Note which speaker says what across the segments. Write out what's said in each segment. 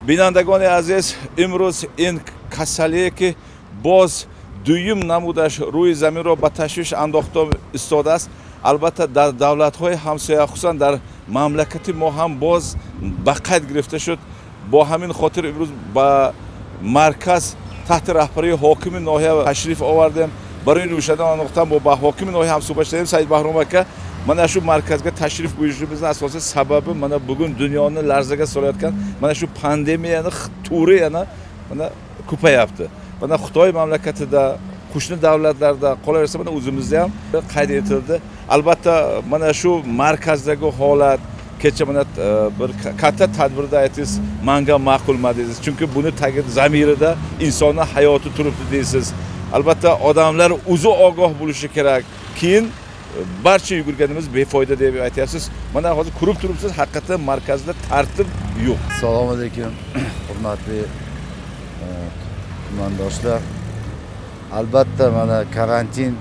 Speaker 1: Бинандагони азиз, имрӯз ин касалие ки боз дуюм намудаш рӯи заминро ба ташвиш андохта истодааст, албатта дар давлатҳои ҳамсоя, хусусан дар мамлакати мо ҳам боз ба қайд гирифта шуд. Бо ҳамин хотир имрӯз ба марказ таҳти раҳбарии ҳокими ноҳия ташриф овардем. Барои рӯшадан андохтан бо ҳокими ноҳия ҳам суҳбат шудем. Саид Баҳром ака, mana shu markazga tashrif buyurishimizni asosiy sababi mana bugun dunyoni larzaga solayotgan mana shu pandemiyani turi yana mana ko'payapti. Mana Xitoy mamlakatida, qo'shni davlatlarda, qolaversa mana o'zimizda ham qayd etildi. Albatta mana shu markazdagi holat kecha mana bir katta tadbirda aytdingiz, manga ma'qul emas dedingiz. Chunki buni tagi zamirida insonning hayoti turibdi deysiz. Albatta odamlar o'zi ogoh bo'lishi kerak. Keyin barcha yugurganimiz befoyda deb aytyapsiz. Mana hozir ko'rib turibsiz, haqiqatan markazda tartib yo'q.
Speaker 2: Assalomu alaykum, hurmatli tumandoshlar. Albatta mana karantin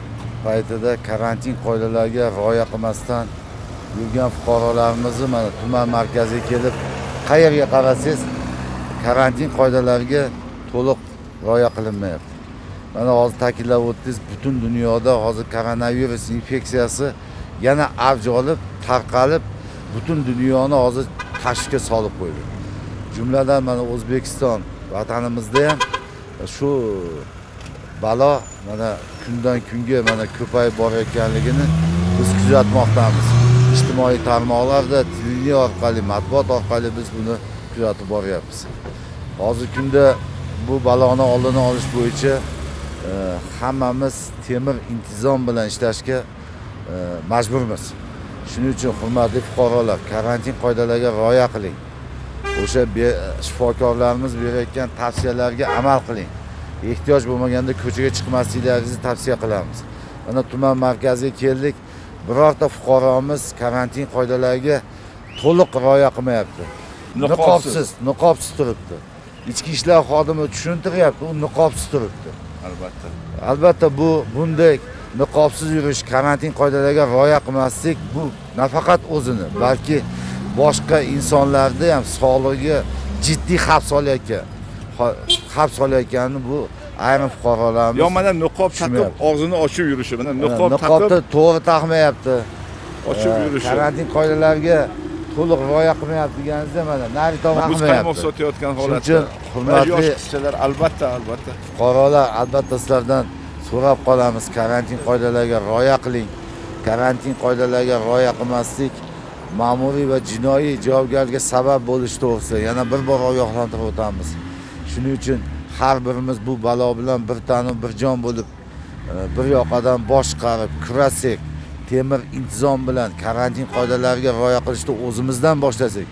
Speaker 2: paytida karantin qoidalariga rioya qilmasdan yurgan fuqarolarimizni mana tuman markaziga kelib, qayerga qarasangiz karantin qoidalariga to'liq rioya qilinmayapti. Mana hozir ta'kidlab o'tdingiz, butun dunyoda hozir koronavirus infeksiyasi yana avj olib, tarqalib, butun dunyoni hozir tashvishga solib qo'ydi. Jumladan mana O'zbekiston vatanimizda ham shu balo mana kundan kunga mana ko'payib borayotganligini biz kuzatmoqdamiz. Ijtimoiy tarmoqlarda, televideniye orqali, matbuot orqali biz buni kuzatib boryapmiz. Hozirgi kunda bu baloni oldini olish bo'yicha hammamiz temir intizom bilan ishlashga majburmiz. Shuning uchun hurmatli fuqarolar, karantin qoidalariga rioya qiling. O'sha shifokorlarimiz berayotgan tavsiyalarga amal qiling. Ehtiyoj bo'lmaganda ko'chaga chiqmasliklaringizni tavsiya qilamiz. Mana tuman markaziga keldik. Birorta fuqaromiz karantin qoidalariga to'liq rioya qilmayapti. Niqobsiz turibdi. Ichki ishlar xodimi tushuntiryapti, u niqobsiz turibdi.
Speaker 1: Albatta.
Speaker 2: Albatta bu bunday niqobsiz yurish, karantin qoidalariga rioya qilmaslik bu nafaqat o'zini, balki boshqa insonlarni ham sog'lig'iga jiddiy xavf solayotganini bu ayrim fuqarolarimiz.
Speaker 1: Yo mana niqob taqib og'zini ochib yurishi, mana niqob taqib
Speaker 2: niqobni to'g'ri taqmayapti.
Speaker 1: Ochib yurishi.
Speaker 2: Karantin qoidalariga to'liq rioya qilmayapti deganingizda mana nari tomon qilmayapti.
Speaker 1: Muzqaymoq sotayotgan holatda.
Speaker 2: Hurmatli
Speaker 1: yosh qizchalar, albatta, albatta.
Speaker 2: Fuqarolar, albatta sizlardan so'rab qolamiz, karantin qoidalariga rioya qiling. Karantin qoidalariga rioya qilmaslik ma'muriy va jinoiy javobgarlikka sabab bo'lishi to'g'risida yana bir bor ogohlantirib o'tamiz. Shuning uchun har birimiz bu balo bilan bir tanu bir jon bo'lib, bir yoqadan bosh chiqarib kurashsak, temir intizom bilan karantin qoidalariga rioya qilishni o'zimizdan boshlasak,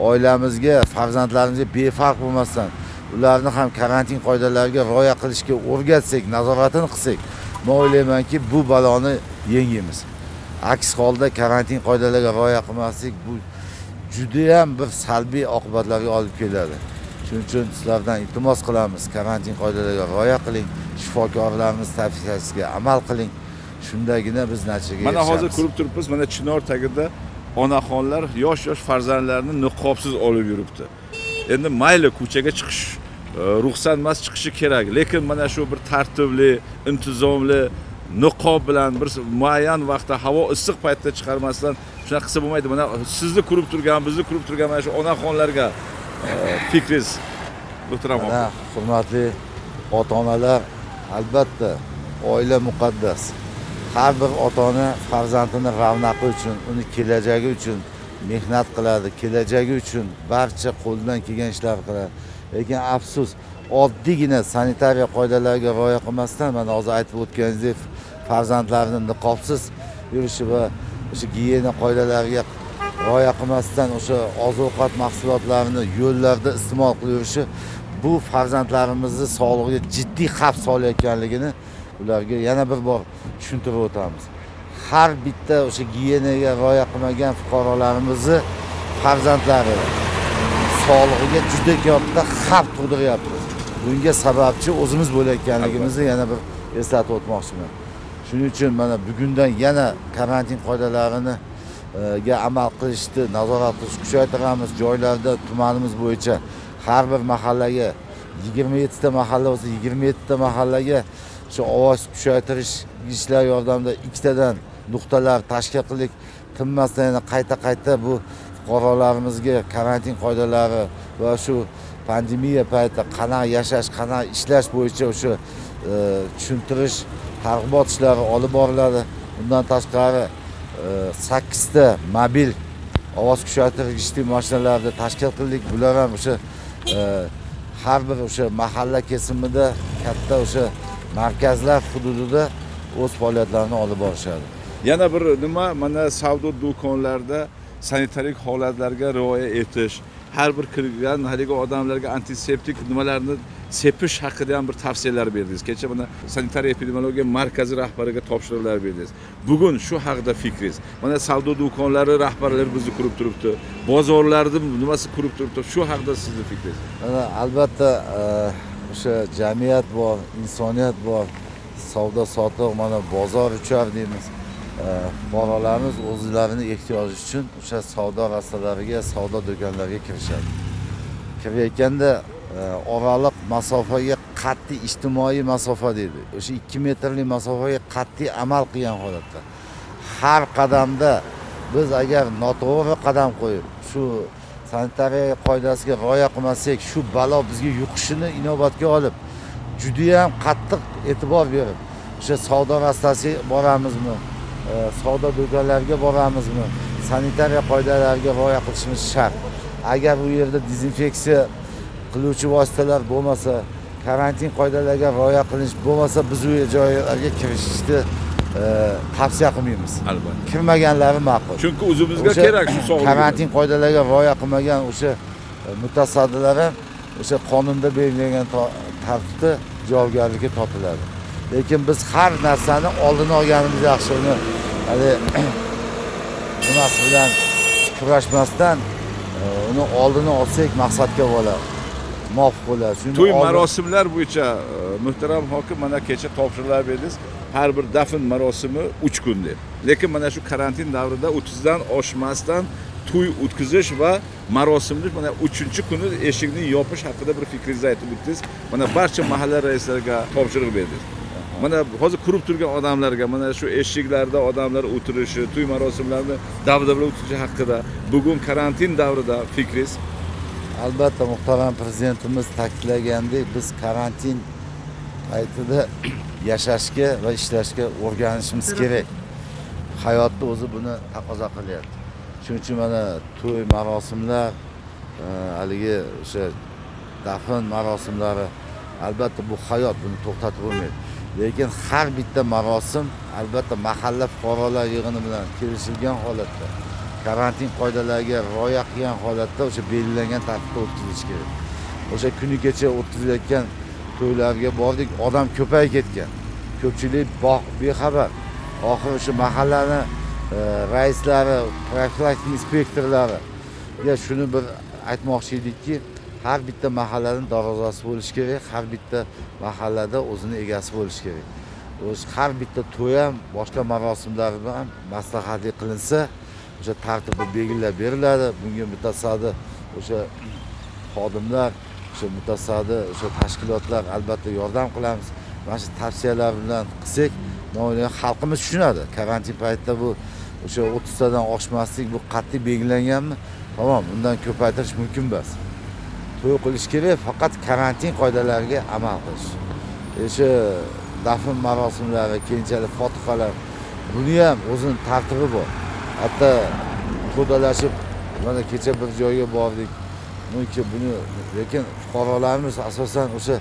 Speaker 2: oilamizga, farzandlarimizga befarq bo'lmasdan ularni ham karantin qoidalariga rioya qilishga o'rgatsak, nazoratini qilsak, men o'ylaymanki, bu baloni yengamiz. Aks holda karantin qoidalariga rioya qilmaslik bu juda ham bir salbiy oqibatlarga olib keladi. Shuning uchun sizlardan iltimos qilamiz, karantin qoidalariga rioya qiling, shifokorlarimiz tavsiyasiga amal qiling. Shundagina biz natijaga erishamiz.
Speaker 1: Mana hozir ko'rib turibmiz, mana chinor tagida onaxonlar yosh-yosh farzandlarini niqobsiz olib yuribdi. Endi mayli ko'chaga chiqish ruxsat emas, chiqishi kerak, lekin mana shu bir tartibli, intizomli niqob bilan bir muayyan vaqtda havo issiq paytda chiqarmasdan shunaqa qilsa bo'lmaydi. Mana sizni ko'rib turgan, bizni ko'rib turgan mana shu onaxonlarga fikringiz, muhtaram aka.
Speaker 2: Hurmatli ota-onalar, albatta oila muqaddas. Har bir ota-ona farzandini ravnaqi uchun, uni kelajagi uchun mehnat qiladi, kelajagi uchun barcha qo'ldan kelgan ishlar qiladi. Lekin afsus, oddiygina sanitariya qoidalariga rioya qilmasdan, mana hozir aytib o'tganingizdek, farzandlarini niqobsiz yurishi va o'sha gigiyena qoidalariga rioya qilmasdan o'sha oziq-ovqat mahsulotlarini yo'llarda iste'mol qilib yurishi bu farzandlarimizni sog'lig'iga jiddiy xavf solayotganligini ularga yana bir bor tushuntirib o'tamiz. Har bitta o'sha gigiyenaga rioya qilmagan fuqarolarimizni farzandlari sog'lig'iga juda katta xavf tug'diryapti. Bunga sababchi o'zimiz bo'layotganligimizni yana bir eslatib o'tmoqchiman. Shuning uchun mana bugundan yana karantin qoidalarini ga amal qilishni, nazorat qilishni kuchaytiramiz. Joylarda tumanimiz bo'yicha Har bir mahallaga 27 ta mahalla bo'lsa, 27 ta mahallaga o'sha ovoz kuchaytirish ishlar yordamida ikkitadan nuqtalar tashkil qildik. Tinmasdan yana qayta-qayta bu fuqarolarimizga karantin qoidalari va shu pandemiya paytida qanaqa yashash, qanaqa ishlash bo'yicha o'sha tushuntirish, targ'ibot ishlari olib boriladi. Undan tashqari 8 ta mobil ovoz kuchaytirgichli mashinalarni tashkil qildik. Bular ham o'sha har bir o'sha mahalla kesimida katta o'sha markazlar hududida o'z faoliyatlarini olib borishadi.
Speaker 1: Yana bir nima, mana savdo do'konlarida sanitarik holatlarga rioya etish, har bir kirgan haligi odamlarga antiseptik nimalarni sepish haqida ham bir tavsiyalar berdingiz. Kecha mana sanitariya epidemiologiya markazi rahbariga topshiriqlar berdingiz. Bugun shu haqida fikringiz. Mana savdo do'konlari rahbarlari bizni ko'rib turibdi, bozorlarni nimasi ko'rib turibdi. Shu haqida sizni fikringiz.
Speaker 2: Mana albatta o'sha jamiyat bor, insoniyat bor, savdo sotiq, mana bozor uchar deymiz. Fuqarolarimiz o'zlarini ehtiyoji uchun o'sha savdo rastalariga, savdo do'konlariga kirishadi. Kirayotganda oraliq masofaga qat'iy ijtimoiy masofa deydi. O'sha 2 metrlik masofaga qat'iy amal qilgan holatda har qadamda biz agar noto'g'ri qadam qo'yib, shu sanitariya qoidasiga rioya qilmasak, shu balo bizga yuqishini inobatga olib, juda ham qattiq e'tibor berib, o'sha savdo rastasiga boramizmi, savdo do'konlariga boramizmi, sanitariya qoidalariga rioya qilishimiz shart. Agar u yerda dezinfeksiya qiluvchi vositalar bo'lmasa, karantin qoidalariga rioya qilinish bo'lmasa, biz u joylarga kirishni tavsiya qilmaymiz.
Speaker 1: Albatta.
Speaker 2: Kirmaganlari ma'qul.
Speaker 1: Chunki o'zimizga kerak shu sog'lik.
Speaker 2: Karantin qoidalariga rioya qilmagan o'sha mutasaddilar ham o'sha qonunda belgilangan tartibda javobgarlikka tortiladi. Lekin biz har narsani oldini olganimiz yaxshi. Uni hali nimasi bilan kurashmasdan uni oldini olsak maqsadga bo'ladi, muvofiq bo'ladi.
Speaker 1: To'y marosimlar bo'yicha muhtaram hokim mana kecha topshiriqlar berdingiz. Har bir dafn marosimi 3 kun deb. Lekin mana shu karantin davrida 30 dan oshmasdan to'y o'tkazish va marosimni mana 3-kuni eshikni yopish haqida bir fikringizni aytib o'tdingiz. Mana barcha mahalla raislariga topshiriq berdingiz. Mana hozir ko'rib turgan odamlarga mana shu eshiklarda odamlar o'tirishi, to'y marosimlarini dabdabali o'tkazish haqida bugun karantin davrida fikringiz?
Speaker 2: Albatta, muhtaram prezidentimiz ta'kidlagandek, biz karantin paytida yashashga va ishlashga o'rganishimiz kerak. Hayotni o'zi buni taqozo qilyapti. Shuning uchun mana to'y marosimlar, haligi o'sha dafn marosimlari, albatta bu hayot, buni to'xtatib bo'lmaydi. Lekin har bitta marosim albatta mahalla fuqarolar yig'ini bilan kelishilgan holatda, karantin qoidalariga rioya qilgan holatda o'sha belgilangan tartibda o'tkazilishi kerak. O'sha kuni kecha o'tkazilayotgan to'ylarga bordik, odam ko'payib ketgan. Ko'pchilik bexabar. Oxiri o'sha mahallani raislari, profilaktik inspektorlari ya shuni bir aytmoqchi edikki, har bitta mahallaning darvozasi bo'lishi kerak, har bitta mahallada o'zini egasi bo'lishi kerak. O'z har bitta to'y ham, boshqa marosimlar ham maslahatli qilinsa, o'sha tartibi belgilab beriladi. Bunga mutasaddi o'sha xodimlar, o'sha mutasaddi o'sha tashkilotlar albatta yordam qilamiz. Mana shu tavsiyalar bilan qilsak, xalqimiz tushunadi. Karantin paytida bu o'sha 30 tadan oshmaslik bu qat'iy belgilanganmi? Tamom, undan ko'paytirish mumkin emas. To'y qilish kerak, faqat karantin qoidalariga amal qilish. O'sha dafn marosimlari, keyinchalik fotihalar, buni ham o'zini tartibi bor. Hatto to'dalashib, mana kecha bir joyga bordik. Buni lekin fuqarolarimiz asosan o'sha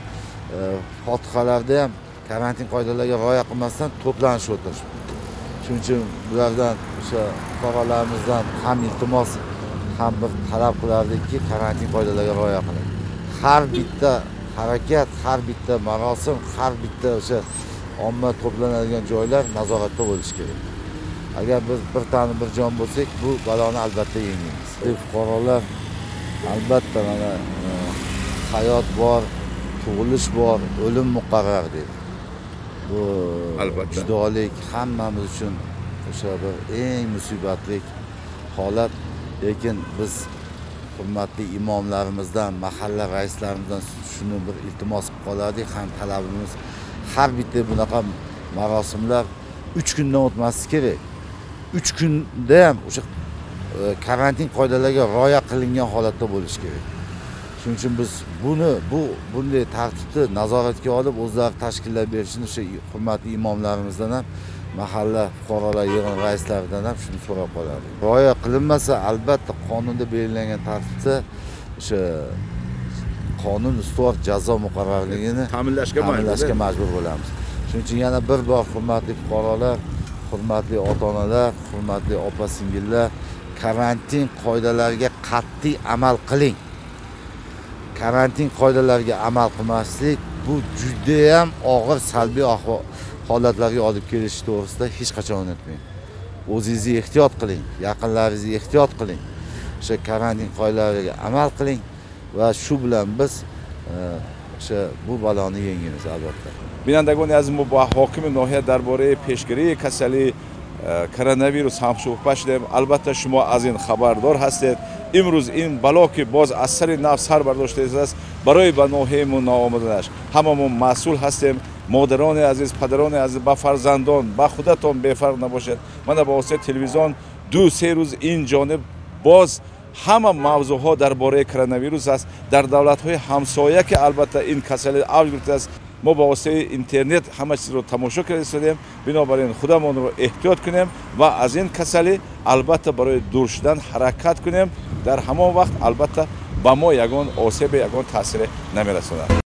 Speaker 2: fotihalarda ham karantin qoidalariga rioya qilmasdan to'planishib o'tirishdi. Shuning uchun bulardan o'sha fuqarolarimizdan ham iltimos, ham bir talab qilardikki, karantin qoidalariga rioya qiling. Har bitta harakat, har bitta marosim, har bitta o'sha omma to'planadigan joylar nazoratda bo'lishi kerak. Agar biz bir tani bir jon bo'lsak, bu baloni albatta yengamiz. Fuqarolar albatta mana hayot bor, tug'ilish bor, o'lim muqarrar deydi. Bu albatta judolik hammamiz uchun o'sha bir eng musibatli holat. Lekin biz hurmatli imomlarimizdan, mahalla raislarimizdan shuni bir iltimos qilib qolardik, ham talabimiz har bitta bunaqa marosimlar 3 kundan o'tmasligi kerak. 3 kunda ham o'sha karantin qoidalariga rioya qilingan holatda bo'lishi kerak. Shuning uchun biz bunday tartibni nazoratga olib, o'zlari tashkillab berishini o'sha hurmatli imomlarimizdan ham, mahalla fuqarolar yig'ini raislaridan ham shuni so'rab qolardik. Rioya qilinmasa, albatta qonunda belgilangan tartibda o'sha qonun ustuvor jazo muqarrarligini ta'minlashga majbur bo'lamiz. Shuning uchun yana bir bor hurmatli fuqarolar, hurmatli ota-onalar, hurmatli opa-singillar, karantin qoidalariga qat'iy amal qiling. Karantin qoidalariga amal qilmaslik bu juda ham og'ir salbiy holatlarga olib kelishi to'g'risida hech qachon unutmang. O'zingizni ehtiyot qiling, yaqinlaringizni ehtiyot qiling. O'sha karantin qoidalariga amal qiling va shu bilan biz o'sha bu baloni yengamiz albatta.
Speaker 1: Бинандагони азиз, мо бо ҳокими ноҳия дар бораи пешгирии касалии коронавирус ҳамсӯҳбат шудем. Албатта шумо аз ин хабардор ҳастед. Имрӯз ин бало ки боз аз сари нав сар бардоштааст, барои ба ноҳиямо наомаданаш ҳамамон масъул ҳастем. Модарони азиз, падарони азиз, ба фарзандон, ба худатон бефарқ набошед. Мана ба воситаи телевизион 2-3 рӯз ин ҷониб боз ҳама мавзӯъҳо дар бораи коронавирус аст. Дар давлатҳои ҳамсоя ки албатта ин касалӣ авҷ гирифтааст, мо ба воситаи интернет ҳама чизро тамошо карда истодем. Бинобар ин худамонро эҳтиёт кунем ва аз ин касалӣ албатта барои дур шудан ҳаракат кунем. Дар ҳамон вақт албатта ба мо ягон осебе, ягон таъсире намерасонад.